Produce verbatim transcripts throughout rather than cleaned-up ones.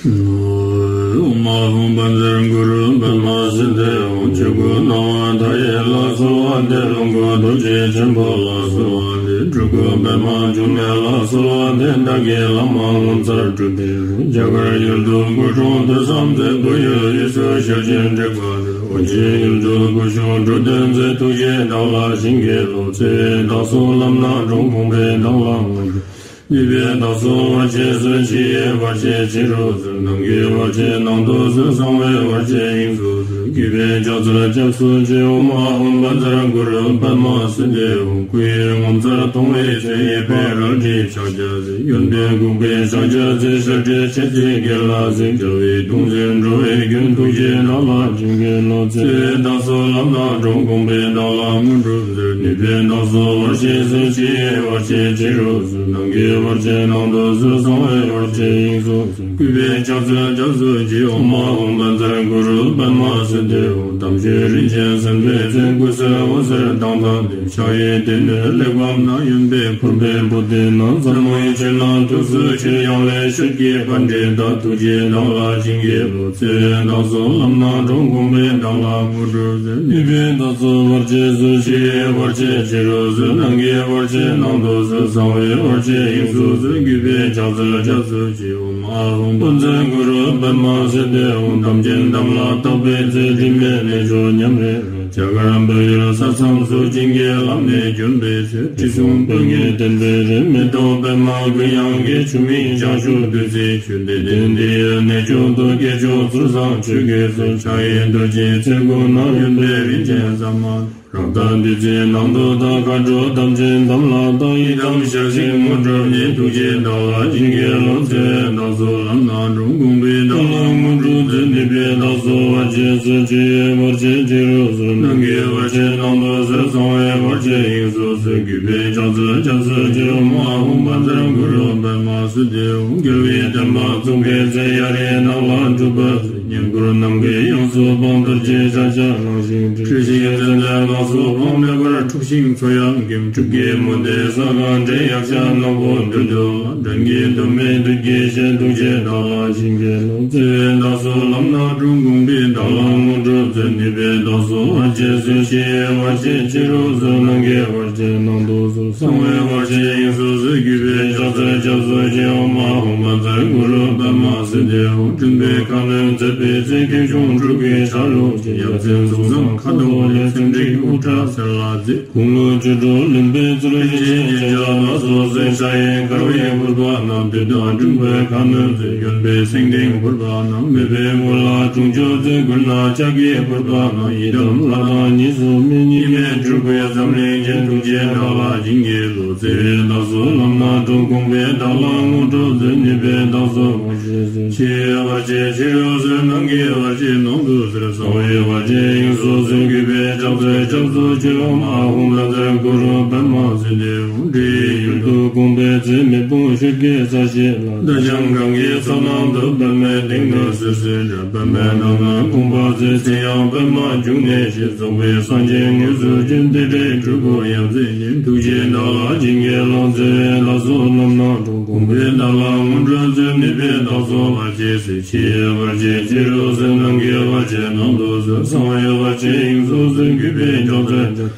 ཨོཾ་ཨཱཿཧཱུྃ་བཛྲ་གུ་རུ་པདྨ་སིདྡྷི་ཧཱུྃ། ཆོས་སྐུ་སྣང་བ་མཐའ་ཡས་ལ་གསོལ་བ་འདེབས། ལོངས་སྐུ་རྡོ་རྗེ་ཆེན་པོ་ལ་གསོལ་བ་འདེབས། སྤྲུལ་སྐུ་པདྨ་འབྱུང་གནས་ལ་གསོལ་བ་འདེབས། བདག་གི་བླ་མ་ངོ་མཚར་སྤྲུལ་པའི་རྒྱ་གར་ཡུལ་དུ་སྐུ་འཁྲུངས་དུས་བཟང་མཛད། བོད་ཡུལ་དབུས་སུ་ཞལ་བྱོན་དྲེགས་པ་འདུལ། ཨོ་རྒྱན་ཡུལ་དུ་སྐུ་གཞུང་འགྲོ་དོན་མཛད། ཐུགས་རྗེས་བདག་ལ་བྱིན་གྱིས་རློབས། བརྩེ་བས་བདག་སོགས་ལམ་སྣ་དྲོངས། དགོངས་པས་བདག་ལ་ངོ་སྤྲོད། ནུས་པས་བདག་སོགས་བར་ཆད་སོལ། ཕྱི་ཡི་བར་ཆད་ཕྱི་རུ་སོལ། ནང་གི་བར་ཆད་ནང་དུ་སོལ། གསང་བའི་བར་ཆད་དབྱིངས་སུ་སོལ། གུས་པས་ཕྱག་འཚལ་སྐྱབས་སུ་མཆི། ཨོཾ་ཨཱཿཧཱུྃ་བཛྲ་གུ་རུ་པདྨ་སིདྡྷི་ཧཱུྃ། སྐུ་ཡི་ངོ་མཚར་མཐོང་བས་ཚེ་ཡི་བེ་རལ་གྲིའི་ཕྱག་རྒྱ་མཛད། གཡོན་པས་འགུགས་པའི་ཕྱག་རྒྱ་མཛད། ཞབས་དྲུང་མཆེ་གཙིགས་གྱེན་ལ་གཟིགས། རྒྱལ་བའི་གདུང་འཛིན་འགྲོ་བའི་མགོན། ཐུགས་རྗེས་བདག་ལ་བྱིན་གྱིས་རློབས། བརྩེ་བས་བདག་སོགས་ལམ་སྣ་དྲོངས། དགོངས་པས་བདག་ལ་ངོ་སྤྲོད་མཛད། ནུས་པས་བདག་སོགས་བར་ཆད་སོལ། ཕྱི་ཡི་བར་ཆད་ཕྱི་རུ་སོལ། ནང་གི་བར་ཆད་ནང་དུ་སོལ། གསང་བའི་བར་ཆད་དབྱིངས་སུ་སོལ། གུས་པས་ཕྱག་འཚལ་སྐྱབས་སུ་མཆི། ཨོཾ་ཨཱཿཧཱུྃ་བཛྲ་གུ་རུ་པདྨ་སིདྡྷི་ཧཱུྃ། དམ་ཆོས་རིན་ཆེན་སེམས་དཔའི་རྩལ། སྐུ་གསལ་འོད་ཟེར་མདངས་དང་ལྡན། ཕྱག་གཡས་སྡེ་སྣོད་གླེགས་བམ་བསྣམས། གཡོན་པས་ཕུར་པའི་པུ་སྟི་བསྣམས། ཟབ་མོའི་ཆོས་རྣམས་ཐུགས་སུ་ཆུད། ཡང་ལེ་ཤོད་ཀྱི་པཎྜི་ཏ། ཐུགས་རྗེས་བདག་ལ་བྱིན་གྱིས་རློབས། བརྩེ་བས་བདག་སོགས་ལམ་སྣ་དྲོངས། དགོངས་པས་བདག་ལ་ངོ་སྤྲོད་མཛད། ནུས་པས་བདག་སོགས་བར་ཆད་སོལ། ཕྱི་ཡི་བར་ཆད་ཕྱི་རུ་སོལ། ནང་གི་བར་ཆད་ནང་དུ་སོལ། གསང་བའི་བར་ཆད་དབྱིངས་སུ་སོལ། གུས་པས་ཕྱག་འཚལ་སྐྱབས་སུ་མཆི། ཨོཾ་ཨཱཿཧཱུྃ་བཛྲ་གུ་རུ་པདྨ་སིདྡྷི་ཧཱུྃ། དམ་ཅན་དམ་ལ་བཏགས་པའི་ཚེ། དྲི་མེད་རྣལ་འབྱོར་ཉམས་རེ་རེ། རྒྱ་གར་བོད་ཡུལ་ས་མཚམས་སུ། བྱིན་གྱིས་བརླབས་ནས་བྱོན་པའི་ཚེ། དྲི་བསུང་སྤོས་ངད་ལྡན་པའི་རི། མེ་ཏོག་པདྨ་ཀུན་དབྱངས་ཀྱི། ཆུ་མིག་ལྗང་གཞུ་བདུད་རྩིའི་ཆུ། འདི་དེང་འདི་ཡི་གནས་མཆོག་ཏུ། སྐྱེས་མཆོག་ཚུལ་བཟང་ཆོས་ཀྱི་སྲོལ། ཕྱག་གཡས་རྡོ་རྗེའི་ཚལ་སྒོ་ན། གཡོན་པས་རིན་ཆེན་ཟ་མ་ཏོག་རཀྟ་བདུད་རྩིའི་ནང་དུ་དག། མཁའ་འགྲོ་དམ་ཅན་དམ་ལ་བཏགས། ཡི་དམ་ཞལ་གཟིགས་དངོས་གྲུབ་བརྙེས། ཐུགས་རྗེས་བདག་ལ་བྱིན་གྱིས་རློབས། བརྩེ་བས་བདག་སོགས་ལམ་སྣ་དྲོངས། དགོངས་པས་བདག་ལ་ངོ་སྤྲོད་མཛད། ནུས་པས་བདག་སོགས་བར་ཆད་སོལ། ཕྱི་ཡི་བར་ཆད་ཕྱི་རུ་སོལ། ནང་གི་བར་ཆད་ནང་དུ་སོལ། གསང་བའི་བར་ཆད་དབྱིངས་སུ་སོལ། གུས་པས་ཕྱག་འཚལ་སྐྱབས་སུ་མཆི། ཨོཾ་ཨཱཿཧཱུྃ་བཛྲ་གུ་རུ་པདྨ་སིདྡྷི་ཧཱུྃ། རྒྱལ་བའི་བསྟན་པ་བཙུགས་པའི་ཚེ། གཡའ་རིའི་ནགས་ལ་སྒྲུབ་པ་མཛད། བསྙེན་བཀུར་ནམ་མཁའི་དབྱིངས་སུ་འབར། རྡོ་རྗེ་ཤཱཀྱ་གླིང་ཞིང་བྲི། སྲིད་ཞིའི་ཚེ་འདས་ནགས་སུ་འཕངས། མེ་འབར་འཁྲུགས་ཤིང་མཚོ་ཡང་འགེམས། སྲིབ་ཀྱི་མུ་སྟེགས་ས་གང་བསྒྲལ། ཡཀྴ་ནག་པོ་བདུད་འདུལ་ལ། འགྲན་གྱི་དུ་མེད་བདུད་ཀྱི་གཤེད། ཐུགས་རྗེས་བདག་ལ་བྱིན་གྱིས་རློབས། བརྩེ་བས་བདག་སོགས་ལམ་སྣ་དྲོངས། དགོངས་པས་བདག་ལ་ངོ་སྤྲོད་མཛད། ནུས་པས་བདག་སོགས་བར་ཆད་སོལ། ཕྱི་ཡི་བར་ཆད་ཕྱི་རུ་སོལ། ནང་གི་བར་ཆད་ནང་དུ་སོལ། གསང་བའི་བར་ཆད་དབྱིངས་སུ་སོལ། གུས་པས་ཕྱག་འཚལ་སྐྱབས་སུ་མཆི། ཨོཾ་ཨཱཿཧཱུྃ་བཛྲ་གུ་རུ་པདྨ་སིདྡྷི་ཧཱུྃ། སྤྲུལ་པའི་ཁ་གནོན་མཛད་པའི་ཚེ། ཁྱེའུ་ཆུང་སྤྲུལ་སྐུའི་ཆ་ལུགས་ཅན། ཡབ་མཚན་གཟུགས་བཟང་ཁ་དོག་ལེགས། ཚེམས་དྲུག་དབུ་སྐྲ་སེར་ལ་མཛེས། དགུང་ལོ་བཅུ་དྲུག་ལོན་པའི་ཚུལ། རིན་ཆེན་རྒྱན་ཆ་ལ་སོགས་གསོལ། ཕྱག་གཡས་འཁར་བའི་ཕུར་པ་བསྣམས། བདུད་དང་འགྲན་པའི་ཁ་གནོན་མཛད། གཡོན་པས་སེང་ལྡེང་ཕུར་པ་བསྣམས། མོས་པའི་བུ་ལ་དྲུང་ཆོས་མཛད། མགུལ་ན་ལྕགས་ཀྱི་ཕུར་པ་བསྣམས། ཡི་དམ་ལྷ་དང་གཉིས་སུ་མེད། གཉིས་མེད་སྤྲུལ་སྐུའི་འཛམ་གླིང་རྒྱན། ཐུགས་རྗེས་བདག་ལ་བྱིན་གྱིས་རློབས། བརྩེ་བས་བདག་སོགས་ལམ་སྣ་དྲོངས། དགོངས་པས་བདག་ལ་ངོ་སྤྲོད་མཛད། ནུས་པས་བདག་སོགས་བར་ཆད་སོལ། ཕྱི་ཡི་བར་ཆད་ཕྱི་རུ་སོལ། ནང་གི་བར་ཆད་ནང་དུ་སོལ། གསང་བའི་བར་ཆད་དབྱིངས་སུ་སོལ། གུས་པས་ཕྱག་འཚལ་སྐྱབས་སུ་མཆི། ཨོཾ་ཨཱཿཧཱུྃ་བཛྲ་གུ་རུ་པདྨ་སིདྡྷི་ཧཱུྃ། འདྲེ་ཡི་ཡུལ་དུ་དགོངས་པའི་ཚེ། མེ་དཔུང་ཤོད་ཀྱི་ས་གཞི་ལ། ཟླ་གྲངས་གང་གི་ཚོགས་རྣམས་སྟོབས། པདྨའི་སྟེང་དུ་བསིལ་ཟེར་འདྲ། པདྨའི་ནང་ན་དགོངས་པ་མཛད། ཚེ་ཡང་པདྨ་འབྱུང་གནས་ཞེས། རྫོགས་པའི་སངས་རྒྱས་དངོས་སུ་བྱོན། རྟེན་འབྲེལ་གྲོལ་དགུ་ཡ་མཚན་ཉིད། ཐུགས་རྗེས་བདག་ལ་བྱིན་གྱིས་རློབས། བརྩེ་བས་བདག་སོགས་ལམ་སྣ་དྲོངས། དགོངས་པས་བདག་ལ་ངོ་སྤྲོད་མཛད། ནུས་པས་བདག་སོགས་བར་ཆད་སོལ། ཕྱི་ཡི་བར་ཆད་ཕྱི་རུ་སོལ། ནང་གི་བར་ཆད་ནང་དུ་སོལ། གསང་བའི་བར་ཆད་དབྱིངས་སུ་སོལ། གུས་པས་ཕྱག་འཚལ་ཕྱག་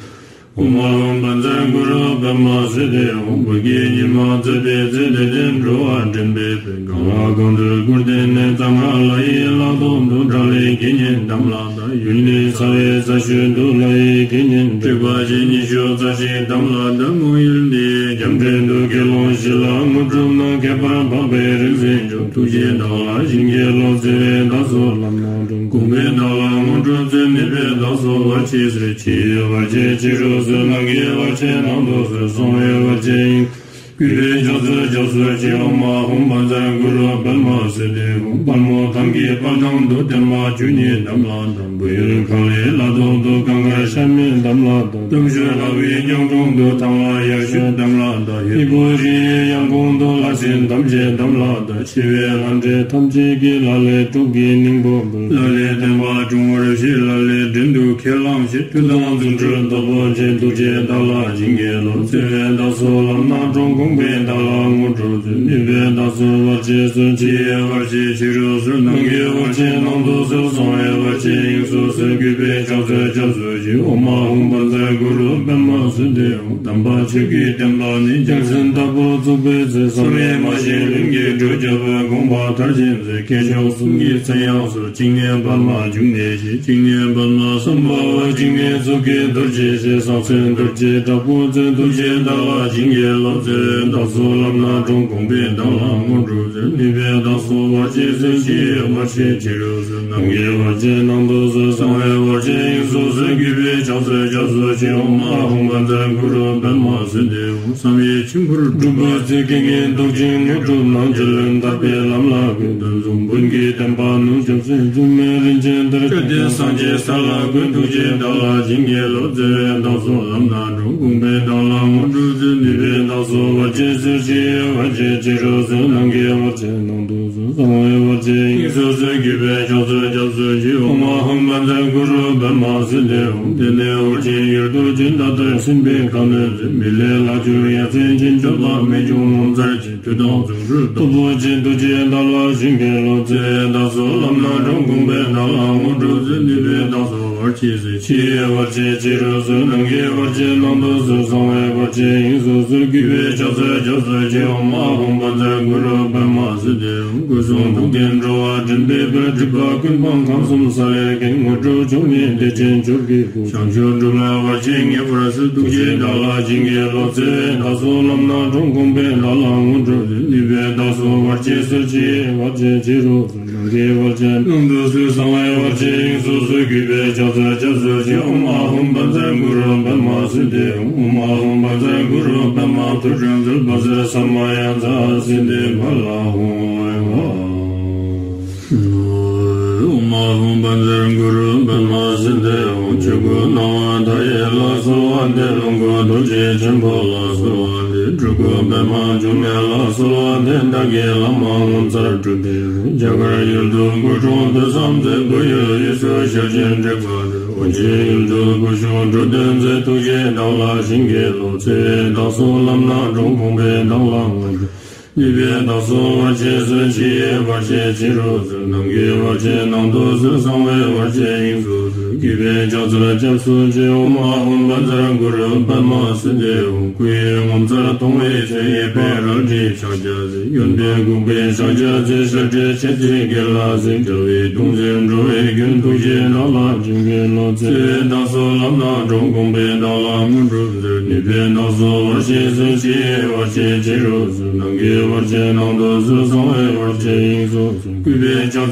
ཨོཾ་ཨཱཿཧཱུྃ་བཛྲ་གུ་རུ་པདྨ་སིདྡྷི་ཧཱུྃ། བོད་ཀྱི་ཉི་མ་མཛད་པའི་ཚེ། དད་ལྡན་འགྲོ་བ་འདྲེན་པའི་དཔལ། གང་ལ་གང་འདུལ་སྐུར་བསྟན་ནས། གཙང་ཁ་ལ་ཡི་ལ་ཐོག་ཏུ། བྲག་ལས་དགེ་བསྙེན་དམ་ལ་བཏགས། ཡུལ་ནི་ཚ་བའི་རྩྭ་ཤོད་དུ། ལ་ཡི་དགེ་བསྙེན་དྲེགས་པ་ཅན་ཉི་ཤུ་རྩ་གཅིག་དམ་ལ་བཏགས། མོན་ཡུལ་འདི་ཡི་རྒྱ་འདྲེན་དུ། དགེ་སློང་བཞི་ལ་དངོས་གྲུབ་གནང་། ཁྱད་པར་འཕགས་པའི་རིག་འཛིན་མཆོག། ཐུགས་རྗེས་བདག་ལ་བྱིན་གྱིས་རློབས། བརྩེ་བས་བདག་སོགས་ལམ་སྣ་དྲོངས། དགོངས་པས་བདག་ལ་ངོ་སྤྲོད་མཛད། ནུས་པས་བདག་སོགས་བར་ཆད་སོལ། ཕྱི་ཡི་བར་ཆད་ཕྱི་རུ་སོལ། ནང་གི་བར་ཆད་ནང་དུ་སོལ། གསང་བའི་བར་ཆད་དབྱིངས། གུས་པས་ཕྱག་འཚལ་སྐྱབས་སུ་མཆི། ཨོཾ་ཨཱཿཧཱུྃ་བཛྲ་གུ་རུ་པདྨ་སིདྡྷི་ཧཱུྃ། དཔལ་མོ་ཐང་གི་དཔལ་ཐང་དུ། བརྟན་མ་བཅུ་གཉིས་དམ་ལ་བཏགས། བོད་ཡུལ་ཁ་ལའི་ལ་ཐོག་ཏུ། གངས་དཀར་ཤ་མེད་དམ་ལ་བཏགས། སྟོབས་ཤོད་ལྷ་བའི་གཡང་དྲུང་དུ། ཐང་ལྷ་ཡར་ཞུད་དམ་ལ་བཏགས། ཧས་པོ་རི་ཡི་ཡང་གོང་དུ། ལྷ་སྲིན་ཐམས་ཅད་དམ་ལ་བཏགས། ཆེ་བའི་ལྷ་འདྲེ་ཐམས་ཅད་ཀྱིས། ལ་ལས་གྲོགས་ཀྱི་སྙིང་པོ་འབུལ། ལ་ལས་བསྟན་པ་སྲུང་བར་བཞེད། ལ་ལས་བྲན་དུ་ཁས་བླངས་བཞེད། མཐུ་དང་རྫུ་འཕྲུལ་སྟོབས་པོ་ཆེ། ཐུགས་རྗེས་བདག་ལ་བྱིན་གྱིས་རློབས། བརྩེ་བས་བདག་སོགས་ལམ་སྣ་དྲོངས། དགོངས་པའི་བདག་ལ་དངོས་གྲུབ་སྩོལ། ནུས་པའི་བདག་སོགས་བར་ཆད་སོལ། ཕྱི་ཡི་བར་ཆད་ཕྱི་རོལ་སོལ། ནང་གི་བར་ཆད་ནང་དུ་སོལ། གསང་བའི་བར་ཆད་དབྱིངས་སུ་སོལ། གུས་པས་ཕྱག་འཚལ་སྐྱབས་སུ་མཆི། ཨོཾ་ཨཱཿཧཱུྃ་བཛྲ་གུ་རུ་པདྨ་སིདྡྷི་ཧཱུྃ། དམ་པ་ཆོས་ཀྱི་བསྟན་པ་ནི། རྒྱལ་མཚན་ལྟ་བུར་བཙུགས་པའི་ཚེ། བསམ་ཡས་མ་བཞེངས་ལྷུན་གྱིས་གྲུབ། རྒྱལ་པོའི་དགོངས་པ་མཐར་ཕྱིན་ཚེ། སྐྱེས་མཆོག་གསུམ་གྱི་མཚན་ཡང་གསོལ། བཅིངས་ནས་པདྨ་འབྱུང་གནས་ཞེས། བཅིངས་ནས་པདྨ་སམྦྷ་ཝ། བཅིངས་ནས་གཙུག་གི་རྡོ་རྗེ་ཞེས། གསང་མཚན་རྡོ་རྗེ་དྲག་པོ་མཚོན། ཐུགས་རྗེའི་བདག་ལ་བྱིན་གྱིས་རློབས། བརྩེ་བའི་བདག་སོགས་ལམ་སྣ་དྲོངས། དགོངས་པའི་བདག་ལ་དངོས་གྲུབ་སྩོལ། ནུས་པའི་བདག་སོགས་བར་ཆད་སོལ། ཕྱི་ཡི་བར་ཆད་ཕྱི་རོལ་སོལ། ནང་གི་བར་ཆད་ནང་དུ་སོལ། གསང་བའི་བར་ཆད་དབྱིངས་སུ་སོལ། གུས་པས་ཕྱག་འཚལ་སྐྱབས་སུ་མཆི། ཨོཾ་ཨཱཿཧཱུྃ་བཛྲ་གུ་རུ་པདྨ་སིདྡྷི་ཧཱུྃ། བསམ་ཡས་མཆིམས་ཕུར་སྒྲུབ་པའི་ཚེ། རྐྱེན་ངན་སྡུག་ཅིང་དངོས་གྲུབ་སྣང་། རྒྱལ་བློན་ཐར་པའི་ལམ་ལ་བཀོད། དོན་མཚུངས་བོན་གྱི་བསྟན་པ་ནུབ། སྐྱབས་སེམས་བཙུན་མའི་རིན་ཆེན་གཏེར། སྐལ་ལྡན་སངས་རྒྱས་ས་ལ་བཀོད། ཐུགས་རྗེའི་བདག་ལ་བྱིན་གྱིས་རློབས། བརྩེ་བའི་བདག་སོགས་ལམ་སྣ་དྲོངས། དགོངས་པའི་བདག་ལ་དངོས་གྲུབ་སྩོལ། ནུས་པའི་བདག་སོགས་བར་ཆད་སོལ། ཕྱི་ཡི་བར་ཆད་ཕྱི་རོལ་སོལ། ནང་གི་བར་ཆད་ནང་དུ་སོལ། གསང་བའི་བར་ཆད་དབྱིངས་སུ་སོལ། གུས་པས་ཕྱག་འཚལ་སྐྱབས་སུ་མཆི། ཨོཾ་ཨཱཿཧཱུྃ་བཛྲ་གུ་རུ་པདྨ་སིདྡྷི་ཧཱུྃ། དེ་ནས་འོད་ཆེན་གཡུལ་དུ་ཕྱིན། ད་ལྟར་ཟིན་པའི་ཁ་གནོན་མཛད། མི་ལས་ལྷག་གྱུར་ཡ་མཚན་ཅན། མཆོག་དང་རྣལ་འབྱོར་ངོ་མཚར་ཆེ། མཐུ་དང་བརྩོན་འགྲུས་སྟོབས་པོ་ཆེ། ཐུགས་རྗེའི་བདག་ལ་བྱིན་གྱིས་རློབས། བརྩེ་བའི་བདག་སོགས་ལམ་སྣ་དྲོངས། དགོངས་པའི་བདག་ལ་དངོས་གྲུབ་སྩོལ། ནུས་པའི་བདག་སོགས་བར་ཆད་སོལ། ཕྱི་ཡི་བར་ཆད་ཕྱི་རོལ་སོལ། ནང་གི་བར་ཆད་ནང་དུ་སོལ། གསང་བའི་བར་ཆད་དབྱིངས་སུ་སོལ། གུས་པས་ཕྱག་འཚལ་སྐྱབས་སུ་མཆི། ཨོཾ་ཨཱཿཧཱུྃ་བཛྲ་གུ་རུ་པདྨ་སིདྡྷི་ཧཱུྃ། སྐུ་གསུང་ཐུགས་ཀྱི་འགྲོ་བ་འདྲེན་པའི་དཔལ། སྒྲིབ་པ་ཀུན་སྤངས་ཁམས་གསུམ་གསལ་བའི་རྒྱན། དངོས་གྲུབ་མཆོག་བརྙེས་བདེ་ཆེན་མཆོག་གི་སྐུ། བྱང་ཆུབ་སྒྲུབ་ལ་བར་ཆད་ངེས་པར་སེལ། ཐུགས་རྗེའི་བདག་ལ་བྱིན་གྱིས་རློབས། བརྩེ་བའི་བདག་སོགས་ལམ་སྣ་དྲོངས། དགོངས་པའི་བདག་ལ་དངོས་གྲུབ་སྩོལ། ནུས་པའི་བདག་སོགས་བར་ཆད་སོལ། ཕྱི་ཡི་བར་ཆད་ཕྱི་རོལ་སོལ། ནང་གི་བར་ཆད་ནང་དུ་སོལ། གསང་བའི་བར་ཆད་དབྱིངས་སུ་སོལ། གུས་པས་ཕྱག་འཚལ་སྐྱབས་སུ་མཆི། ཨོཾ་ཨཱཿཧཱུྃ་བཛྲ་གུ་རུ་པདྨ་སིདྡྷི་ཧཱུྃ། ཨོཾ་ཨཱཿཧཱུྃ་བཛྲ་གུ་རུ་པདྨ་ཐོད་ཕྲེང་མཛད། བཛྲ་ས་མ་ཡ་ཛཿ་སིདྡྷི་ཕ་ལ་ཧཱུྃ། ཨོཾ་ཨཱཿཧཱུྃ་བཛྲ་གུ་རུ་པདྨ་སིདྡྷི་ཧཱུྃ། ཆོས་སྐུ་སྣང་བ་མཐའ་ཡས་ལ་གསོལ་བ་འདེབས། ལོངས་སྐུ་རྡོ་རྗེ་ཆེན་པོ་ལ་གསོལ་བ་འདེབས། སྤྲུལ་སྐུ་པདྨ་འབྱུང་གནས་ལ་གསོལ་བ་འདེབས། བདག་གི་བླ་མ་ངོ་མཚར་སྤྲུལ་པའི་རྒྱ་གར་ཡུལ་དུ་སྐུ་འཁྲུངས་ཐོས་བསམ་མཛད། བོད་ཡུལ་དབུས་སུ་ཞལ་བྱོན་དྲེགས་པ་འདུལ། ཨོ་རྒྱན་ཡུལ་དུ་སྐུ་བཞུགས་འགྲོ་དོན་མཛད། ཐུགས་རྗེའི་བདག་ལ་བྱིན་གྱིས་རློབས། བརྩེ་བའི་བདག་སོགས་ལམ་སྣ་དྲོངས། དགོངས་པའི་བདག་ལ་དངོས་གྲུབ། ནུས་པའི་བདག་སོགས་བར་ཆད་སོལ། ཕྱི་ཡི་བར་ཆད་ཕྱི་རོལ་སོལ། ནང་གི་བར་ཆད་ནང་དུ་སོལ། གསང་བའི་བར་ཆད་དབྱིངས་སུ་སོལ། གུས་པས་ཕྱག་འཚལ་སྐྱབས་སུ་མཆི། ཨོཾ་ཨཱཿཧཱུྃ་བཛྲ་གུ་རུ་པདྨ་སིདྡྷི་ཧཱུྃ། སྐུ་ཡི་ངོ་མཚར་མཐོང་བའི་ཚེ། ཡིད་དཔལ་རལ་གྲིའི་ཕྱག་རྒྱ་མཛད། ཡོན་ཏན་གུང་པའི་ཕྱག་རྒྱ་མཛད། ཞབས་པད་མཆེ་གཙིགས་གྱེན་ལ་གཟིགས། དགྲ་བོའི་གདུང་འཛིན་འགྲོ་བའི་མགོན། ཐུགས་རྗེའི་བདག་ལ་བྱིན་གྱིས་རློབས། བརྩེ་བའི་བདག་སོགས་ལམ་སྣ་དྲོངས། དགོངས་པའི་བདག་ལ་དངོས་གྲུབ་སྩོལ། ནུས་པའི་བདག་སོགས་བར་ཆད་སོལ། ཕྱི་ཡི་བར་ཆད་ཕྱི་རོལ་སོལ། ནང་གི་བར་ཆད་ནང་དུ་སོལ། གསང་བའི་བར་ཆད་དབྱིངས་སུ་སོལ།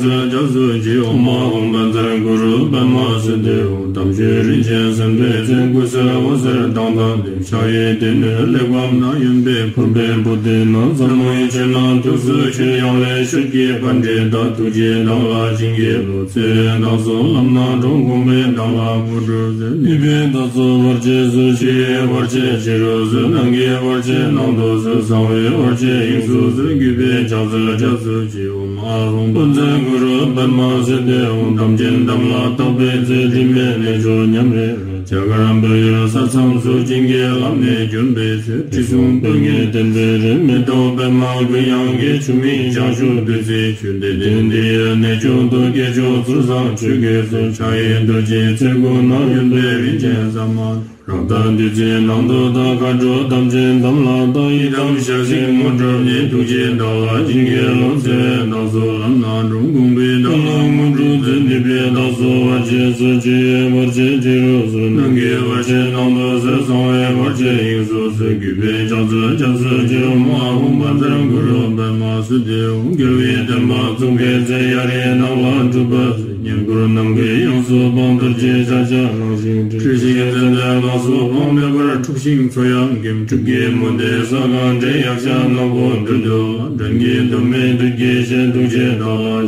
གུས་པས་ཕྱག་འཚལ་སྐྱབས་སུ་མཆི། ཨོཾ་ཨཱཿཧཱུྃ་བཛྲ་གུ་རུ་པདྨ་སིདྡྷི་ཧཱུྃ། དམ་ཆོས་རིན་ཆེན་གསན་པའི་ཚེ། སྐུ་གསལ་འོད་ཟེར་མདངས་དང་ལྡན། ཕྱག་གཡས་སྡེ་སྣོད་གླེགས་བམ་དང་། གཡོན་པས་ཕུར་པའི་པུ་སྟི་བསྣམས། ཟབ་མོའི་ཆོས་རྣམས་ཐུགས་སུ་ཆུད། དབྱངས་ལས་ཆོས་ཀྱི་པཎྜི་ཏ། ཐུགས་རྗེའི་བདག་ལ་བྱིན་གྱིས་རློབས། བརྩེ་བའི་བདག་སོགས་ལམ་སྣ་དྲོངས། དགོངས་པའི་བདག་ལ་དངོས་གྲུབ་སྩོལ། ནུས་པའི་བདག་སོགས་བར་ཆད་སོལ། ཕྱི་ཡི་བར་ཆད་ཕྱི་རོལ་སོལ། ནང་གི་བར་ཆད་ནང་དུ་སོལ། གསང་བའི་བར་ཆད་དབྱིངས་སུ་སོལ། གུས་པས་ཕྱག་འཚལ་སྐྱབས་སུ་མཆི། ཨོཾ་ཨཱཿཧཱུྃ་བཛྲ་གུ་རུ་པདྨ་སིདྡྷི་ཧཱུྃ། དམ་ཅན་དམ་ལ་བཏགས་པའི་ཚེ། དྲི་མེད་གནས་མཆོག་ཉམས་རེ་རེ། རྒྱ་གར་བོད་ཡུལ་ས་མཚམས་སུ། བྱིན་གྱིས་བརླབས་ནས་བྱོན་པའི་ཚེ། དྲི་བསུང་དཔལ་ངེས་ལྡན་པའི་རི། མེ་ཏོག་པདྨ་དགུན་ཡང་རྒྱས། ཆུ་མིག་བྱང་ཆུབ་བདུད་རྩིའི་ཆུ། བདེ་ལྡན་འདི་ཡི་གནས་མཆོག་ཏུ། སྐྱེས་མཆོག་ཚུལ་བཟང་ཆོས་ཀྱི་གཙོ། ཕྱག་གཡས་རྡོ་རྗེའི་ཚལ་སྒོ་ན། གཡོན་པས་རིན་ཆེན་ཟ་མ་ཏོག། རཀྟ་བདུད་རྩིའི་ནང་དུ་གཏོགས། མཁའ་འགྲོ་དམ་ཅན་དམ་ལ་བཏགས། ཡི་དམ་ཞལ་གཟིགས་དངོས་གྲུབ་བརྙེས། ཐུགས་རྗེའི་བདག་ལ་བྱིན་གྱིས་རློབས། བརྩེ་བའི་བདག་སོགས་ལམ་སྣ་དྲོངས། དགོངས་པའི་བདག་ལ་དངོས་གྲུབ་སྩོལ། ནུས་པའི་བདག་སོགས་བར་ཆད་སོལ། ཕྱི་ཡི་བར་ཆད་ཕྱི་རོལ་སོལ། ནང་གི་བར་ཆད་ནང་དུ་སོལ། གསང་བའི་བར་ཆད་དབྱིངས་སུ་སོལ། གུས་པས་ཕྱག་འཚལ་སྐྱབས་སུ་མཆི། ཨོཾ་ཨཱཿཧཱུྃ་བཛྲ་གུ་རུ་པདྨ་སིདྡྷི་ཧཱུྃ། རྒྱལ་བའི་བསྟན་པ་བཙུགས་པའི་ཚེ། གཡའ་རིའི་ནགས་ལ་སྒྲུབ་པ་མཛད། བསྙེན་བཀུར་ནམ་མཁའི་དབྱིངས་སུ་སྤངས། རྡོ་རྗེའི་ཕྱག་རྒྱ་གནང་ཞིང་བསྒྲིམས། བཀྲ་ཤིས་མཚན་ལྡན་ལ་སོགས་སྤངས། མེ་འབར་འཁྲུགས་ཤིང་མཚོ་ཡང་འགེམས། སྤྲུལ་སྐུའི་མུ་སྟེགས་ས་གང་བསྒྲལ། ཡཀྴ་ནག་པོ་འགྲོ་འདུལ་བ། སྒྲ་སྙན་དུ་མའི་བདུད་ཀྱི་ཞལ། ཐུགས་རྗེའི་བདག་ལ་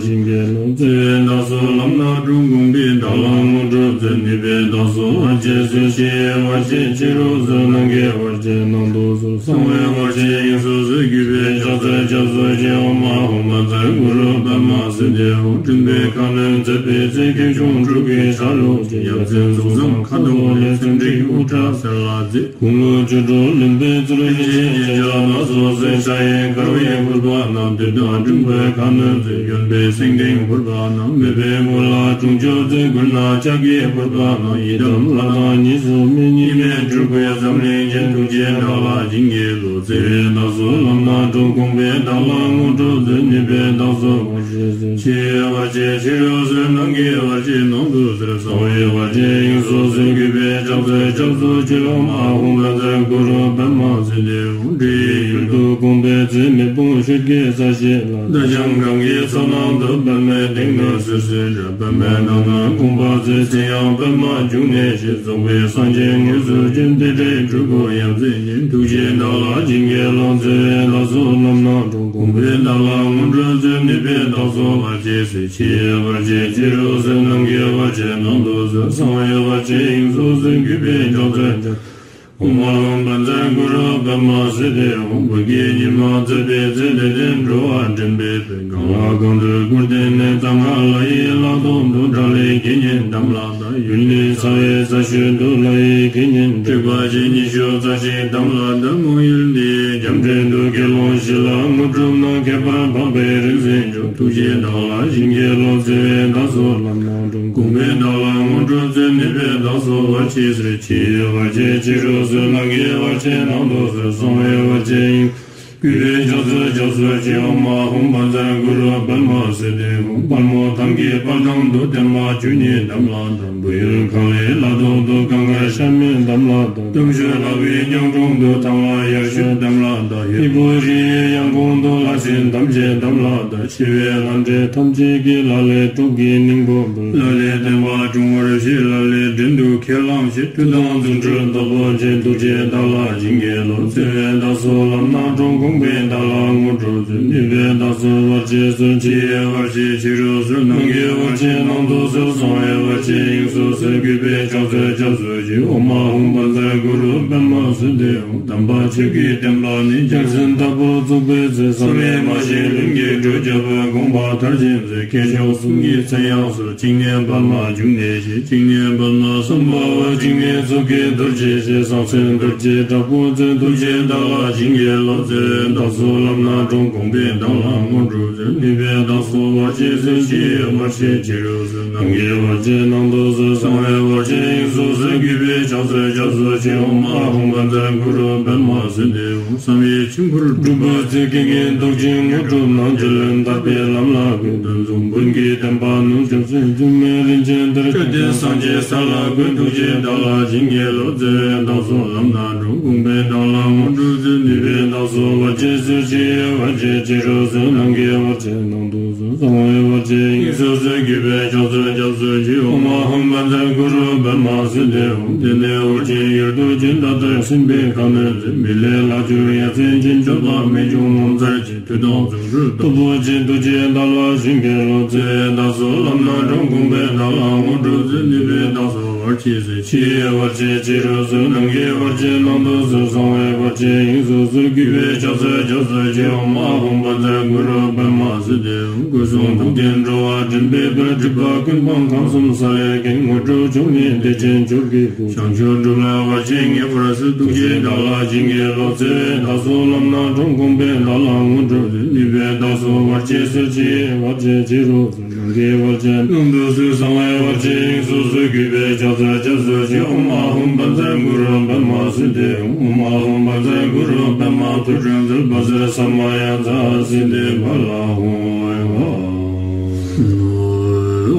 བྱིན་གྱིས་རློབས། བརྩེ་བའི་བདག་སོགས་ལམ་སྣ་དྲོངས། དགོངས་པའི་བདག་ལ་དངོས་གྲུབ་སྩོལ། ནུས་པའི་བདག་སོགས་བར་ཆད་སོལ། ཕྱི་ཡི་བར་ཆད་ཕྱི་རོལ་སོལ། ནང་གི་བར་ཆད་ནང་དུ་སོལ། གསང་བའི་བར་ཆད་དབྱིངས་སུ་སོལ། གུས་པས་ཕྱག་འཚལ་སྐྱབས་སུ་མཆི། ཨོཾ་ཨཱཿཧཱུྃ་བཛྲ་གུ་རུ་པདྨ་སིདྡྷི་ཧཱུྃ། སྤྲིན་པའི་ཁ་གནོན་མཛད་པའི་ རྩེ་ཁྱེར་ཆུང་སྤྲུལ་སྐུའི་ཆ་ལུགས་ཀྱི། ཡབ་མཚན་གཟུགས་བཟང་ཁ་དོག་ལེགས། མཚན་རིགས་དབུ་སྐྲ་སེར་ལ་མཛེས། དགུང་ལོ་བཅུ་དྲུག་ལོན་པའི་ཚུལ་བཞིན་བྱས། ཕྱག་ན་སོ་སོའི་ཕྱག་གཡས་དཀར་བའི་ཕུར་པ་བསྣམས། བདུད་དང་འགྲན་པའི་ཁ་གནོན་མཛད། གཡོན་པས་སེང་ལྡེང་ཕུར་པ་བསྣམས། མོས་པའི་མགོ་ལ་དྲུང་ཆོས་མཛད། མགུལ་ན་ལྕགས་ཀྱི་ཕུར་པ་བསྣམས། ཡི་དམ་ལྷ་དང་གཉིས་སུ་མེད། གཉིས་མེད་སྤྲུལ་སྐུའི་འཛམ་གླིང་རྒྱན། ཐུགས་རྗེས་བདག་ལ་བྱིན་གྱིས་རློབས། བརྩེ་བས་བདག་སོགས་ལམ་སྣ་དྲོངས། དགོངས་པས་བདག་ལ་དངོས་གྲུབ་སྩོལ། ནུས་པས་བདག་སོགས་བར་ཆད་སོལ། ཕྱི་ཡི་བར་ཆད་ཕྱི་རུ་སོལ། ནང་གི་བར་ཆད་ནང་དུ་སོལ། གསང་བའི་བར་ཆད་དབྱིངས་སུ་སོལ། གུས་པས་ཕྱག་འཚལ་སྐྱབས་སུ་མཆི། ཨོཾ་ཨཱཿཧཱུྃ་བཛྲ་གུ་རུ་པདྨ་སིདྡྷི་ཧཱུྃ། འདྲེ་ཡི་ཡུལ་དུ་དགོངས་པའི་ཚེ། མེ་དཔུང་ཤོད་ཀྱི་ས་གཞི་ལ། རྡོ་རྗེ་གང་གི་ཚོགས་རྣམས་སྟོབ། པདྨའི་སྟེང་དུ་སིལ་སིལ་འབྱར། པདྨའི་ནང་ན་དགོངས་པ་མཛད། མཚན་ཡང་པདྨ་འབྱུང་གནས་ཞེས། རྫོགས་པའི་སངས་རྒྱས་དངོས་སུ་བྱོན། དེ་འདྲའི་སྤྲུལ་སྐུ་ཡ་མཚན་ཅན། ཐུགས་རྗེས་བདག་ལ་བྱིན་གྱིས་རློབས། བརྩེ་བས་བདག་སོགས་ལམ་སྣ་དྲོངས། དགོངས་པས་བདག་ལ་དངོས་གྲུབ་སྩོལ། ནུས་པས་བདག་སོགས་བར་ཆད་སོལ། ཕྱི་ཡི་བར་ཆད་ཕྱི་རུ་སོལ། ནང་གི་བར་ཆད་ནང་དུ་སོལ། གསང་བའི་བར་ཆད་དབྱིངས་སུ་སོལ། གུས་པས་ཕྱག་འཚལ་སྐྱབས། ཨོཾ་ཨཱཿཧཱུྃ་བཛྲ་གུ་རུ་པདྨ་སིདྡྷི་ཧཱུྃ། བོད་ཀྱི་ཉི་མ་མཛད་པའི་ཚེ། དད་ལྡན་འགྲོ་བ་འདྲེན་པའི་དཔལ། གང་ལ་གང་འདུལ་སྐུར་བསྟན་ནས། གཙང་ཁ་ལ་ཡི་ལ་ཐོག་ཏུ། དགྲ་ལྷའི་དགེ་བསྙེན་དམ་ལ་བཏགས། ཡུལ་ནི་ཚ་བའི་ས་ཞོལ་དུ། ལྷ་ཡི་དགེ་བསྙེན་དྲེགས་པ་ཅན་ཉི་ཤུ་རྩ་གཅིག་དམ་ལ་བཏགས། མོ་ཡུལ་འདིའི་རྒྱ་འདྲེ་འདུལ་དགེ་སློང་བཞི་ལ། དངོས་གྲུབ་གནང་ཁྱད་པར་འཕགས་པའི་རིག་འཛིན་མཆོག། ཐུགས་རྗེས་བདག་ལ་བྱིན་གྱིས་རློབས། བརྩེ་བས་བདག་སོགས་ལམ་སྣ་དྲོངས། དགོངས་པས་བདག་ལ་དངོས་གྲུབ་སྩོལ། ནུས་པས་བདག་སོགས་བར་ཆད་སོལ། ཕྱི་ཡི་བར་ཆད་ཕྱི་རུ་སོལ། ནང་གི་བར་ཆད་ནང་དུ་སོལ། གསང་བའི་བར་ཆད་དབྱིངས། གུས་པས་ཕྱག་འཚལ་སྐྱབས་སུ་མཆི། ཨོཾ་ཨཱཿཧཱུྃ་བཛྲ་གུ་རུ་པདྨ་སིདྡྷི་ཧཱུྃ། དཔལ་མོ་ཐང་གི་དཔལ་ཐང་དུ། བརྟན་མ་བཅུ་གཉིས་དམ་ལ་བཏགས། བོད་ཡུལ་གངས་རིའི་ལ་ཐོག་ཏུ། གངས་དཀར་ཤ་མེད་དམ་ལ་བཏགས། སྟོབས་ཤུགས་ལྷ་བུའི་གཉའ་གྲོང་དུ། ཐང་ལྷ་ཡར་ཞུད་དམ་ལ་བཏགས། ཧས་པོ་རི་ཡི་ཡང་གོང་དུ། ལྷ་སྲིན་ཐམས་ཅད་དམ་ལ་བཏགས། ཆེ་བའི་ལྷ་འདྲེ་ཐམས་ཅད་ཀྱིས། ལ་ལས་སྲོག་གི་སྙིང་པོ་འབུལ། ལ་ལས་བསྟན་པ་སྲུང་བར་བྱེད། ལ་ལས་འགྲན་དུ་ཁས་བླངས་ཤིང་། མཐུ་དང་རྫུ་འཕྲུལ་སྟོབས་པོ་ཆེ། ཐུགས་རྗེས་བདག་ལ་བྱིན་གྱིས་རློབས། བརྩེ་བས་བདག་སོགས་ལམ་སྣ་དྲོངས། དགོངས་པས་བདག་ལ་དངོས་གྲུབ་སྩོལ། ནུས་པས་བདག་སོགས་བར་ཆད་སོལ། ཕྱི་ཡི་བར་ཆད་ཕྱི་རུ་སོལ། ནང་གི་བར་ཆད་ནང་དུ་སོལ། གསང་བའི་བར་ཆད་དབྱིངས་སུ་སོལ། གུས་པས་ཕྱག་འཚལ་སྐྱབས་སུ་མཆི། ཨོཾ་ཨཱཿཧཱུྃ་བཛྲ་གུ་རུ་པདྨ་སིདྡྷི་ཧཱུྃ། དམ་པ་ཆོས་ཀྱི་བསྟན་པ་ནི། རྒྱལ་མཚན་ལྟ་བུར་བཙུགས་པའི་ཚེ། བསམ་ཡས་མ་བཞེངས་ལྷུན་གྱིས་གྲུབ། རྒྱལ་པོའི་དགོངས་པ་མཐར་ཕྱིན་མཛད། མཁས་མཆོག་གསུམ་གྱི་མཚན་ཡང་གསོལ། བྱིན་གནས་པདྨ་འབྱུང་གནས་ཞེས། བྱིན་གནས་པདྨ་སམྦྷ་ཝ། བྱིན་གནས་མཚོ་སྐྱེས་རྡོ་རྗེ་ཞེས། གསང་མཚན་རྡོ་རྗེ་དྲག་པོ་མཛད། ཐུགས་རྗེས་བདག་ལ་བྱིན་གྱིས་རློབས། བརྩེ་བས་བདག་སོགས་ལམ་སྣ་དྲོངས། དགོངས་པས་བདག་ལ་དངོས་གྲུབ་སྩོལ། ནུས་པས་བདག་སོགས་བར་ཆད་སོལ། ཕྱི་ཡི་བར་ཆད་ཕྱི་རུ་སོལ། ནང་གི་བར་ཆད་ནང་དུ་སོལ། གསང་བའི་བར་ཆད་དབྱིངས་སུ་སོལ། གུས་པས་ཕྱག་འཚལ་སྐྱབས་སུ་མཆི། ཨོཾ་ཨཱཿཧཱུྃ་བཛྲ་གུ་རུ་པདྨ་སིདྡྷི་ཧཱུྃ། བསམ་ཡས་མཆིམས་ཕུར་འབྲུག་པའི་རྩལ། རྐྱེན་ངན་བཟློག་ཅིང་དངོས་གྲུབ་གནང་། རྒྱལ་བློན་ཐར་པའི་ལམ་ལ་བཀོད། གདོན་གཟུགས་འབུམ་གྱིས་བསྟན་པ་ནོན། སྐྱབས་སུ་མཆི་མོ་རིན་ཆེན་གཏེར། སྐལ་ལྡན་སངས་རྒྱས་ས་ལ་བཀོད། ཐུགས་རྗེས་བདག་ལ་བྱིན་གྱིས་རློབས། བརྩེ་བས་བདག་སོགས་ལམ་སྣ་དྲོངས། དགོངས་པས་བདག་ལ་དངོས་གྲུབ་སྩོལ། ནུས་པས་བདག་སོགས་བར་ཆད་སོལ། ཕྱི་ཡི་བར་ཆད་ཕྱི་རུ་སོལ། ནང་གི་བར་ཆད་ནང་དུ་སོལ། གསང་བའི་བར་ཆད་དབྱིངས་སུ་སོལ། གུས་པས་ཕྱག་འཚལ་སྐྱབས་སུ་མཆི། ཨོཾ་ཨཱཿཧཱུྃ་བཛྲ་གུ་རུ་པདྨ་སིདྡྷི་ཧཱུྃ། དེ་ནས་ཨོ་རྒྱན་ཡུལ་དུ་བྱོན། ད་ལྟར་སྲིད་པའི་ཁ་གནོན་མཛད། མི་ལས་ལྷག་གྱུར་ཡ་མཚན་ཅན། སྤྱོད་པ་རྨད་བྱུང་ངོ་མཚར་ཅན། མཐུ་དང་རྫུ་འཕྲུལ་སྟོབས་པོ་ཆེ། ཐུགས་རྗེས་བདག་ལ་བྱིན་གྱིས་རློབས། བརྩེ་བས་བདག་སོགས་ལམ་སྣ་དྲོངས། དགོངས་པས་བདག་ལ་དངོས་གྲུབ་སྩོལ། ནུས་པས་བདག་སོགས་བར་ཆད་སོལ། ཕྱི་ཡི་བར་ཆད་ཕྱི་རུ་སོལ། ནང་གི་བར་ཆད་ནང་དུ་སོལ། གསང་བའི་བར་ཆད་དབྱིངས་སུ་སོལ། གུས་པས་ཕྱག་འཚལ་སྐྱབས་སུ་མཆི། ཨོཾ་ཨཱཿཧཱུྃ་བཛྲ་གུ་རུ་པདྨ་སིདྡྷི་ཧཱུྃ། སྐུ་གསུང་ཐུགས་ཀྱི་འགྲོ་བ་འདྲེན་པའི་དཔལ། སྒྲིབ་པ་ཀུན་སྤངས་ཁམས་གསུམ་ས་ལེར་མཁྱེན། དངོས་གྲུབ་མཆོག་བརྙེས་བདེ་ཆེན་མཆོག་གི་སྐུ། བྱང་ཆུབ་སྒྲུབ་ལ་བར་ཆད་ངེས་པར་སོལ། ཐུགས་རྗེས་བདག་ལ་བྱིན་གྱིས་རློབས། བརྩེ་བས་བདག་སོགས་ལམ་སྣ་དྲོངས། དགོངས་པས་བདག་ལ་དངོས་གྲུབ་སྩོལ། ནུས་པས་བདག་སོགས་བར་ཆད་སོལ། ཕྱི་ཡི་བར་ཆད་ཕྱི་རུ་སོལ། ནང་གི་བར་ཆད་ནང་དུ་སོལ། གསང་བའི་བར་ཆད་དབྱིངས་སུ་སོལ། གུས་པས་ཕྱག་འཚལ་སྐྱབས་སུ་མཆི། ཨོཾ་ཨཱཿཧཱུྃ་བཛྲ་གུ་རུ་པདྨ་སིདྡྷི་ཧཱུྃ། ཨོཾ་ཨཱཿཧཱུྃ་བཛྲ་གུ་རུ་པདྨ། ཐོད་ཕྲེང་མཛད་པ་ཟེར་ས་མ་ཡ་མཛད་སིདྡྷི་ཕ་ལ་ཧཱུྃ། ཨོཾ་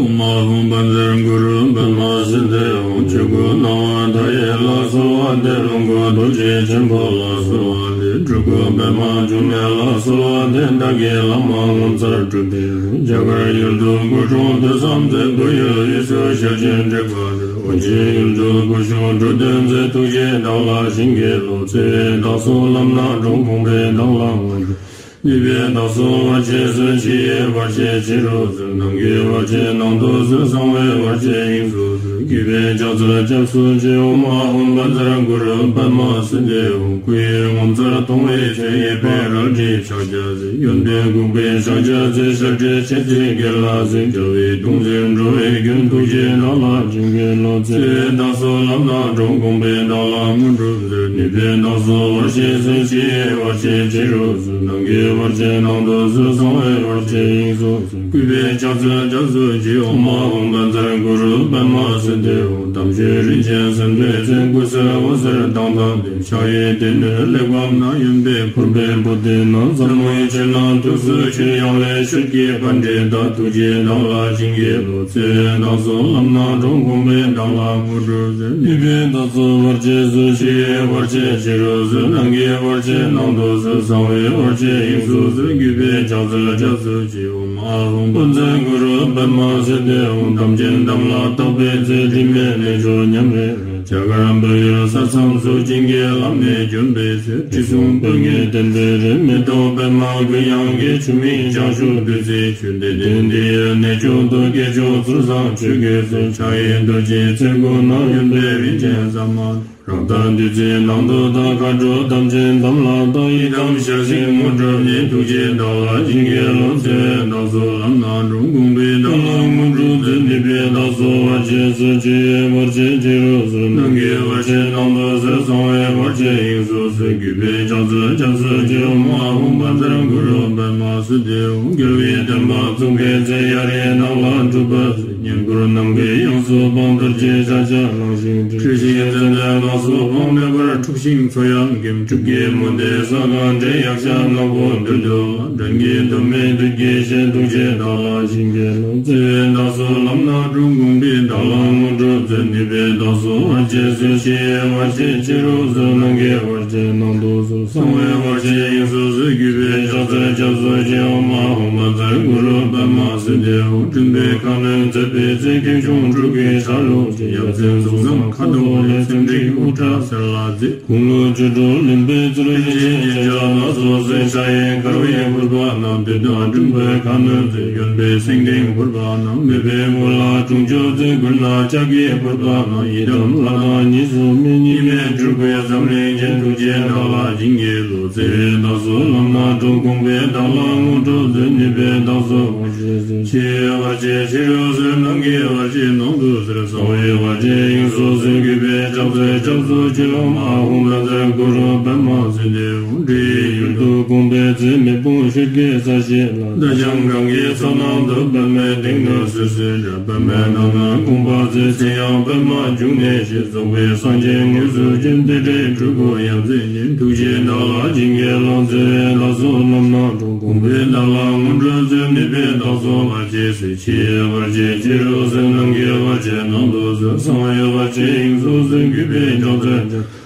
ཨཱཿཧཱུྃ་བཛྲ་གུ་རུ་པདྨ་སིདྡྷི་ཧཱུྃ། ཆོས་སྐུ་སྣང་བ་མཐའ་ཡས་ལ་གསོལ་བ་འདེབས། ལོངས་སྐུ་རྡོ་རྗེ་ཆེན་པོ་ལ་གསོལ་བ་འདེབས། སྤྲུལ་སྐུ་པདྨ་འབྱུང་གནས་ལ་གསོལ་བ་འདེབས། བདག་གི་བླ་མ་ངོ་མཚར་སྤྲུལ་པའི་རྒྱ་གར་ཡུལ་དུ་སྐུ་འཁྲུངས་ཐོས་བསམ་མཛད། བོད་ཡུལ་དབུས་སུ་ཞལ་བྱོན་དྲེགས་པ་སྟོན། ཨོ་རྒྱན་ཡུལ་དུ་སྐུ་བཞུགས་འགྲོ་དོན་མཛད། ཐུགས་རྗེས་བདག་ལ་བྱིན་གྱིས་རློབས། བརྩེ་བས་བདག་སོགས་ལམ་སྣ་དྲོངས། དགོངས་པས་བདག་ལ་དངོས་གྲུབ། ནུས་པས་བདག་སོགས་བར་ཆད་སོལ། ཕྱི་ཡི་བར་ཆད་ཕྱི་རུ་སོལ། ནང་གི་བར་ཆད་ནང་དུ་སོལ། གསང་བའི་བར་ཆད་དབྱིངས་སུ་སོལ། གུས་པས་ཕྱག་འཚལ་སྐྱབས་སུ་མཆི། ཨོཾ་ཨཱཿཧཱུྃ་བཛྲ་གུ་རུ་པདྨ་སིདྡྷི་ཧཱུྃ། སྐུ་ཡི་ངོ་མཚར་མཐོང་བའི་ཚེ། ཡིད་པའི་རལ་གྲིའི་ཕྱག་རྒྱ་མཛད། ཡོན་ཏན་གུང་པའི་ཕྱག་རྒྱ་མཛད། ཞབས་འདྲེན་མཆེ་གཙིགས་དགེ་ལ་གཟིགས། དཔྲལ་བའི་གདུང་འཛིན་འགྲོ་བའི་མགོན། ཐུགས་རྗེས་བདག་ལ་བྱིན་གྱིས་རློབས། བརྩེ་བས་བདག་སོགས་ལམ་སྣ་དྲོངས། དགོངས་པས་བདག་ལ་དངོས་གྲུབ་སྩོལ། ནུས་པས་བདག་སོགས་བར་ཆད་སོལ། ཕྱི་ཡི་བར་ཆད་ཕྱི་རུ་སོལ། ནང་གི་བར་ཆད་ནང་དུ་སོལ། གསང་བའི་བར་ཆད་དབྱིངས་སུ་སོལ། གུས་པས་ཕྱག་འཚལ་སྐྱབས་སུ་མཆི། ཨོཾ་ཨཱཿཧཱུྃ་བཛྲ་གུ་རུ་པདྨ་སིདྡྷི་ཧཱུྃ། དམ་ཆོས་རིན་ཆེན་གསེར་མདོས་མཛད། སྐུ་གསལ་འོད་ཟེར་མདངས་དང་ལྡན། ཕྱག་གཡས་བསྟན་འགྲོའི་གླེགས་བམ་བསྣམས། གཡོན་པས་ཕུར་པའི་པུ་སྟི་བསྣམས། ཟབ་མོའི་ཆོས་ལ་ཐུགས་སུ་ཆུད། ཡང་ལེ་ཤོད་ཀྱི་པཎྜི་ཏ། ཐུགས་རྗེས་བདག་ལ་བྱིན་གྱིས་རློབས། བརྩེ་བས་བདག་སོགས་ལམ་སྣ་དྲོངས། དགོངས་པས་བདག་ལ་དངོས་གྲུབ་སྩོལ། ནུས་པས་བདག་སོགས་བར་ཆད་སོལ། ཕྱི་ཡི་བར་ཆད་ཕྱི་རུ་སོལ། ནང་གི་བར་ཆད་ནང་དུ་སོལ། གསང་བའི་བར་ཆད་དབྱིངས་སུ་སོལ། གུས་པས་ཕྱག་འཚལ་སྐྱབས་སུ་མཆི། ཨོཾ་ཨཱཿཧཱུྃ་བཛྲ་གུ་རུ་པདྨ་སིདྡྷི་ཧཱུྃ། དམ་ཅན་དམ་ལ་བཏགས་པའི་ཚེ། དྲི་མེད་གནས་མཆོག་ཉམས་རེ་རེ། རྒྱ་གར་བོད་ཡུལ་ས་མཚམས་སུ། བྱིན་གྱིས་བརླབས་ནས་བྱོན་པའི་ཚེ། དྲི་བསུང་སྤོས་ངད་བསྟན་པའི་རི། མེ་ཏོག་པདྨ་དགུན་གཡང་གི། ཆུ་མིག་བྱང་ཆུབ་བདུད་རྩིའི་ཆུ། བདེ་ལྡན་འདི་ཡི་གནས་མཆོག་ཏུ། སྐྱེས་མཆོག་ཚུལ་བཟང་ཆོས་ཀྱི་སྲོལ། ཕྱག་གཡས་རྡོ་རྗེའི་ཚེ་སྒོ་ནས། གཡོན་པས་རིན་ཆེན་ཟ་མ་ཏོག། རཀྟ་བདུད་རྩིའི་ནང་དུ་དག། མཁའ་འགྲོ་དམ་ཅན་དམ་ལ་བཏགས། ཡི་དམ་ཞལ་གཟིགས་དངོས་གྲུབ་བརྙེས། ཐུགས་རྗེས་བདག་ལ་བྱིན་གྱིས་རློབས། བརྩེ་བས་བདག་སོགས་ལམ་སྣ་དྲོངས། དགོངས་པས་བདག་ལ་དངོས་གྲུབ་སྩོལ། ནུས་པས་བདག་སོགས་བར་ཆད་སོལ། ཕྱི་ཡི་བར་ཆད་ཕྱི་རུ་སོལ། ནང་གི་བར་ཆད་ནང་དུ་སོལ། གསང་བའི་བར་ཆད་དབྱིངས་སུ་སོལ། གུས་པས་ཕྱག་འཚལ་སྐྱབས་སུ་མཆི། ཨོཾ་ཨཱཿཧཱུྃ་བཛྲ་གུ་རུ་པདྨ་སིདྡྷི་ཧཱུྃ། རྒྱལ་བའི་བསྟན་པ་བཙུགས་པའི་ཚེ། ཡ་རིའི་ནགས་ལ་སྒྲུབ་པ་མཛད། བསྙེན་བཀུར་ནམ་མཁའི་དབྱིངས་སུ་སྤངས། རྡོ་རྗེ་ཤཱཀྱ་གླིང་ཞིང་བྲན། ཁྲོས་ཤིང་ཙནྡན་ནགས་སུ་སྤངས། མེ་འབར་འཁྲུགས་ཤིང་མཚོ་ཡང་འགེམས། སྤྲུལ་སྐུའི་མུ་ཏིག་ས་གང་བསྒྲལ། ཡཀྴ་ནག་པོ་བདུད་འདུལ་བ། འགྲན་གྱི་དོ་མེད་བདུད་ཀྱི་གཤེད། ཐུགས་རྗེས་བདག་ལ་བྱིན་གྱིས་རློབས། བརྩེ་བས་བདག་སོགས་ལམ་སྣ་དྲོངས། དགོངས་པས་བདག་ལ་དངོས་གྲུབ་སྩོལ། ནུས་པས་བདག་སོགས་བར་ཆད་སོལ། ཕྱི་ཡི་བར་ཆད་ཕྱི་རུ་སོལ། ནང་གི་བར་ཆད་ནང་དུ་སོལ། གསང་བའི་བར་ཆད་དབྱིངས་སུ་སོལ། གུས་པས་ཕྱག་འཚལ་སྐྱབས་སུ་མཆི། ཨོཾ་ཨཱཿཧཱུྃ་བཛྲ་གུ་རུ་པདྨ་སིདྡྷི་ཧཱུྃ། མགྲིན་པའི་ཁ་གནོན་མཛད་པའི་ཚེ། ཁྱེའུ་ཆུང་སྤྲུལ་སྐུའི་ཆ་ལུགས་ཀྱི། ཡབ་མཚན་གཟུགས་བཟང་ཁ་དོག་ལེགས། ཚེམས་འགྲིག་དབུ་སྐྲ་སེར་ལ་མཛེས། དགུང་ལོ་བཅུ་དྲུག་ལོན་པའི་ཚུལ། རིན་ཆེན་སྙན་ལྕགས་སྣ་ཚོགས་གསོལ། ཕྱག་གཡས་དཀར་བའི་ཕུར་པ་བསྣམས། བདུད་དང་འགྲན་པའི་ཁ་གནོན་མཛད། གཡོན་པས་སེང་ལྡེང་ཕུར་པ་བསྣམས། མོས་པའི་བུ་ལ་སྲུང་སྐྱོབ་མཛད། མགུལ་ན་ལྕགས་ཀྱི་ཕུར་པ་བསྣམས། ཡི་དམ་ལྷ་དང་གཉིས་སུ་མེད། གཉིས་མེད་སྤྲུལ་སྐུའི་འཛམ་གླིང་རྒྱན། ཐུགས་རྗེས་བདག་ལ་བྱིན་གྱིས་རློབས། བརྩེ་བས་བདག་སོགས་ལམ་སྣ་དྲོངས། དགོངས་པས་བདག་ལ་དངོས་གྲུབ་སྩོལ། ནུས་པས་བདག་སོགས་བར་ཆད་སོལ། ཕྱི་ཡི་བར་ཆད་ཕྱི་རུ་སོལ། ནང་གི་བར་ཆད་ནང་དུ་སོལ། གསང་བའི་བར་ཆད་དབྱིངས་སུ་སོལ། གུས་པས་ཕྱག་འཚལ་སྐྱབས་སུ་མཆི། ཨོཾ་ཨཱཿཧཱུྃ་བཛྲ་གུ་རུ་པདྨ་སིདྡྷི་ཧཱུྃ། འདྲེ་ཡི་ཡུལ་དུ་དགོངས་པའི་ཚེ། མེ་དཔུང་ཤོད་ཀྱི་ས་གཞི་ལ། རྡ་རྐྱང་གང་གི་མཚོ་ནང་དུ། པདྨའི་སྟེང་དུ་སོ་སོར་བཅར། པདྨའི་ནང་ན་དགོངས་པ་མཛད། མཚན་ཡང་པདྨ་འབྱུང་གནས་ཞེས། རྫོགས་པའི་སངས་རྒྱས་དངོས་སུ་བྱོན། དེ་འདྲའི་སྤྲུལ་སྐུ་ཡབ་མཚན་ཉིད། ཐུགས་རྗེས་བདག་ལ་བྱིན་གྱིས་རློབས། བརྩེ་བས་བདག་སོགས་ལམ་སྣ་དྲོངས། དགོངས་པས་བདག་ལ་དངོས་གྲུབ་སྩོལ། ནུས་པས་བདག་སོགས་བར་ཆད་སོལ། ཕྱི་ཡི་བར་ཆད་ཕྱི་རུ་སོལ། ནང་གི་བར་ཆད་ནང་དུ་སོལ། གསང་བའི་བར་ཆད་དབྱིངས་སུ་སོལ། གུས་པས་ཕྱག་འཚལ་སྐྱབས།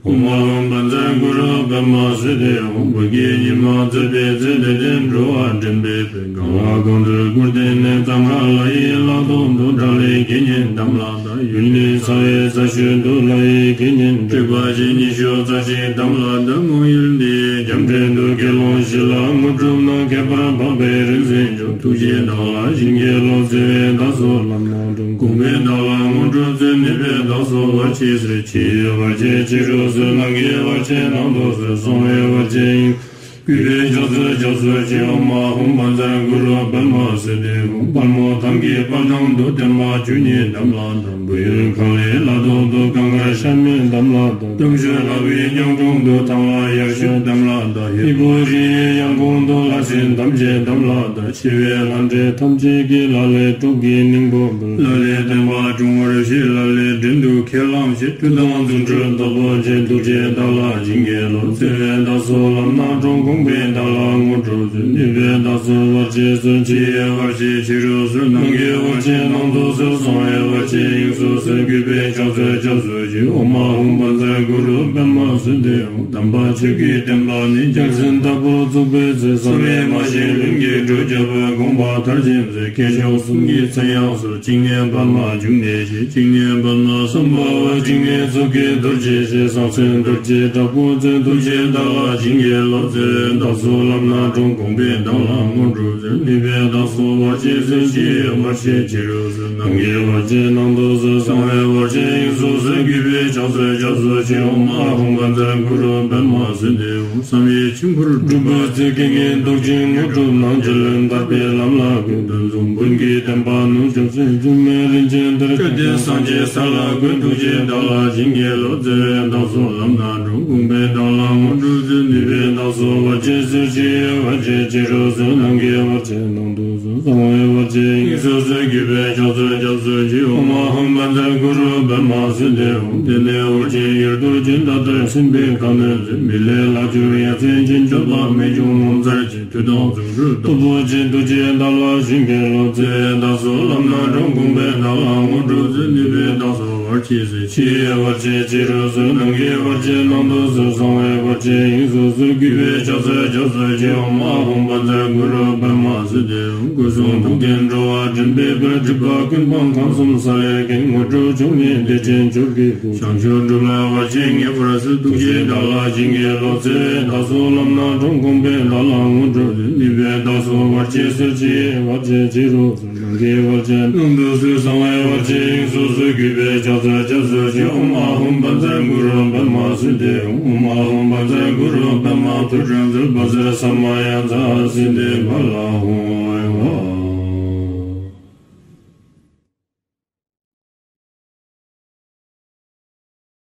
ཨོཾ་ཨཱཿཧཱུྃ་བཛྲ་གུ་རུ་པདྨ་སིདྡྷི་ཧཱུྃ། བོད་ཀྱི་ཉི་མ་རྩོད་པའི་ཚེ། བདེ་ལྡན་འགྲོ་བ་འདྲེན་པའི་དཔལ། གང་ལ་གང་འདུལ་སྐུར་བསྟན་ནས། གཙང་ཁ་ལ་ཡི་ལ་ཐོག་ཏུ། དགྲ་ལྷའི་དགེ་བསྙེན་དམ་ལ་བཏགས། ཡུལ་ནི་ཚ་བའི་རྩ་ཤོད་དུ། ལྷ་ཡི་དགེ་བསྙེན་དྲེགས་པ་ཅན་ཉི་ཤུ་རྩ་གཅིག་དམ་ལ་བཏགས། མང་ཡུལ་འདི་ཡི་རྒྱང་འདྲེན་དུ། དགེ་སློང་བཞི་ལ་དངོས་གྲུབ་གནང་། ཁྱད་པར་འཕགས་པའི་རིག་འཛིན་མཆོག། ཐུགས་རྗེས་བདག་ལ་བྱིན་གྱིས་རློབས། བརྩེ་བས་བདག་སོགས་ལམ་སྣ་དྲོངས། དགོངས་པས་བདག་ལ་དངོས་གྲུབ་སྩོལ། ནུས་པས་བདག་སོགས་བར་ཆད་སོལ། ཕྱི་ཡི་བར་ཆད་ཕྱི་རུ་སོལ། ནང་གི་བར་ཆད་ནང་དུ་སོལ། གསང་བའི་བར་ཆད་དབྱིངས། གུས་པས་ཕྱག་འཚལ་སྐྱབས་སུ་མཆི། ཨོཾ་ཨཱཿཧཱུྃ་བཛྲ་གུ་རུ་པདྨ་སིདྡྷི་ཧཱུྃ། དཔལ་མོ་ཐང་གི་དཔལ་ཐང་དུ། བསྟན་པ་བཅུ་གཉིས་དམ་ལ་བཏགས། བོད་ཡུལ་གངས་རིའི་ལ་ཐོག་ཏུ། གངས་དཀར་ཤ་མེད་དམ་ལ་བཏགས། སྟོབས་ཤུགས་ལྷ་བུའི་གཉའ་གྲོང་དུ། ཐང་ལྷ་ཡར་ཞུད་དམ་ལ་བཏགས། ཧས་པོ་རི་ཡི་ཡང་གོང་དུ། ལྷ་སྲིན་ཐམས་ཅད་དམ་ལ་བཏགས། ཆེ་བའི་ལྷ་འདྲེ་ཐམས་ཅད་ཀྱིས། ལ་ལས་གྲོགས་ཀྱི་སྙིང་པོ་འབུལ། ལ་ལས་བསྟན་པ་སྲུང་བར་བྱེད། ལ་ལས་བྲན་དུ་ཁས་བླངས་བྱེད། མཐུ་དང་རྫུ་འཕྲུལ་སྟོབས་པོ་ཆེ། ཐུགས་རྗེས་བདག་ལ་བྱིན་གྱིས་རློབས། བརྩེ་བས་བདག་སོགས་ལམ་སྣ་དྲོངས། དགོངས་པས་བདག་ལ་དངོས་གྲུབ་སྩོལ། ནུས་པས་བདག་སོགས་བར་ཆད་སོལ། ཕྱི་ཡི་བར་ཆད་ཕྱི་རུ་སོལ། ནང་གི་བར་ཆད་ནང་དུ་སོལ། གསང་བའི་བར་ཆད་དབྱིངས་སུ་སོལ། གུས་པས་ཕྱག་འཚལ་སྐྱབས་སུ་མཆི། ཨོཾ་ཨཱཿཧཱུྃ་བཛྲ་གུ་རུ་པདྨ་སིདྡྷི་ཧཱུྃ། དམ་པ་ཆོས་ཀྱི་བསྟན་པ། ནི་རྒྱལ་མཚན་ལྟ་བུར་བཙུགས་པའི་ཚེ། བསམ་ཡས་མ་བཞེངས་ལྷུན་གྱིས་གྲུབ་བྱ་བའི་དགོངས་པ་མཐར་ཕྱིན་ཚེ། སྐྱེས་མཆོག་གསུམ་གྱི་མཚན་ཡང་གསོལ། བཅིངས་ལྔའི་པདྨ་འབྱུང་གནས་ཞེས། བཅིངས་ལྔའི་པདྨ་སམྦྷ་ཝ། བཅིངས་ལྔའི་ཚོགས་ཀྱི་རྡོ་རྗེ་ཞེས། གསང་མཚན་རྡོ་རྗེ་དྲག་པོ་མཚོན། ཐུགས་རྗེས་བདག་ལ་བྱིན་གྱིས་རློབས། བརྩེ་བས་བདག་སོགས་ལམ་སྣ་དྲུག། དགོངས་པས་བདག་ལ་དངོས་གྲུབ་སྩོལ། ནུས་པས་བདག་སོགས་བར་ཆད་སོལ། ཕྱི་ཡི་བར་ཆད་ཕྱི་རུ་སོལ། ནང་གི་བར་ཆད་ནང་དུ་སོལ། གསང་བའི་བར་ཆད་དབྱིངས་སུ་སོལ། གུས་པས་ཕྱག་འཚལ་སྐྱབས་སུ་མཆི། ཨོཾ་ཨཱཿཧཱུྃ་བཛྲ་གུ་རུ་པདྨ་སིདྡྷི་ཧཱུྃ། བསམ་ཡས་མཆིམས་ཕུར་སྒྲུབ་པ་མཛད། རྐྱེན་ངན་གདུག་ཅན་དངོས་གྲུབ་སྣང་བྱེད་ལས། ཐར་པའི་ལམ་ལ་བཀོད། དོན་མཚུངས་བོན་གྱི་བསྟན་པ་ནུབ་བྱ་ཚེ། འཛུལ་མེད་རིན་ཆེན་གཏེར་བཅོམ་ཚེ། སངས་རྒྱས་ས་ལ་བཀོད། ཐུགས་རྗེས་བདག་ལ་བྱིན་གྱིས་རློབས། བརྩེ་བས་བདག་སོགས་ལམ་སྣ་དྲུག། དགོངས་པས་བདག་ལ་དངོས་གྲུབ་སྩོལ། ནུས་པས་བདག་སོགས་བར་ཆད་སོལ། ཕྱི་ཡི་བར་ཆད་ཕྱི་རུ་སོལ། ནང་གི་བར་ཆད་ནང་དུ་སོལ། གསང་བའི་བར་ཆད་དབྱིངས་སུ་སོལ། གུས་པས་ཕྱག་འཚལ་སྐྱབས་སུ་མཆི། ཨོཾ་ཨཱཿཧཱུྃ་བཛྲ་གུ་རུ་པདྨ་སིདྡྷི་ཧཱུྃ། དེ་ནས་འོད་ཆེན་གཡུལ་དུ་ཕྱིན། ད་ལྟར་སེམས་དཔའི་ཁ་གནོན་མཛད། མི་ལས་ལྷག་གྱུར་ཡ་མཚན་ཅན། སྤྱོད་པ་རྨད་བྱུང་ངོ་མཚར་ཅན། མཐུ་དང་རྫུ་འཕྲུལ་སྟོབས་པོ་ཆེ། ཐུགས་རྗེས་བདག་ལ་བྱིན་གྱིས་རློབས། བརྩེ་བས་བདག་སོགས་ལམ་སྣ་དྲུག། དགོངས་པས་བདག་ལ་དངོས་གྲུབ་སྩོལ། ནུས་པས་བདག་སོགས་བར་ཆད་སོལ། ཕྱི་ཡི་བར་ཆད་ཕྱི་རུ་སོལ། ནང་གི་བར་ཆད་ནང་དུ་སོལ། གསང་བའི་བར་ཆད་དབྱིངས་སུ་སོལ། གུས་པས་ཕྱག་འཚལ་སྐྱབས་སུ་མཆི། ཨོཾ་ཨཱཿཧཱུྃ་བཛྲ་གུ་རུ་པདྨ་སིདྡྷི་ཧཱུྃ། སྐུ་གསུང་ཐུགས་ལྡན་འགྲོ་བ་འདྲེན་པའི་དཔལ། སྒྲིབ་པ་ཀུན་སྤངས་ཁམས་གསུམ་ས་ལེར་མཁྱེན། དངོས་གྲུབ་མཆོག་བརྙེས་བདེ་ཆེན་མཆོག་གི་སྐུ། བྱང་ཆུབ་སྒྲུབ་ལ་བར་ཆད་ངེས་པར་སོལ། ཐུགས་རྗེས་བདག་ལ་བྱིན་གྱིས་རློབས། བརྩེ་བས་བདག་སོགས་ལམ་སྣ་དྲུག། དགོངས་པས་བདག་ལ་དངོས་གྲུབ་སྩོལ། ནུས་པས་བདག་སོགས་བར་ཆད་སོལ། ཕྱི་ཡི་བར་ཆད་ཕྱི་རུ་སོལ། ནང་གི་བར་ཆད་ནང་དུ་སོལ། གསང་བའི་བར་ཆད་དབྱིངས་སུ་སོལ། གུས་པས་ཕྱག་འཚལ་སྐྱབས་སུ་མཆི། ཨོཾ་ཨཱཿཧཱུྃ་བཛྲ་གུ་རུ་པདྨ་སིདྡྷི་ཧཱུྃ། ཨོཾ་ཨཱཿཧཱུྃ་བཛྲ་གུ་རུ་པདྨ་ཐུགས་སྲས་མཛོད། བཛྲ་ས་མ་ཡ་ཛཿ་སིདྡྷི་ཕ་ལ་ཧཱུྃ།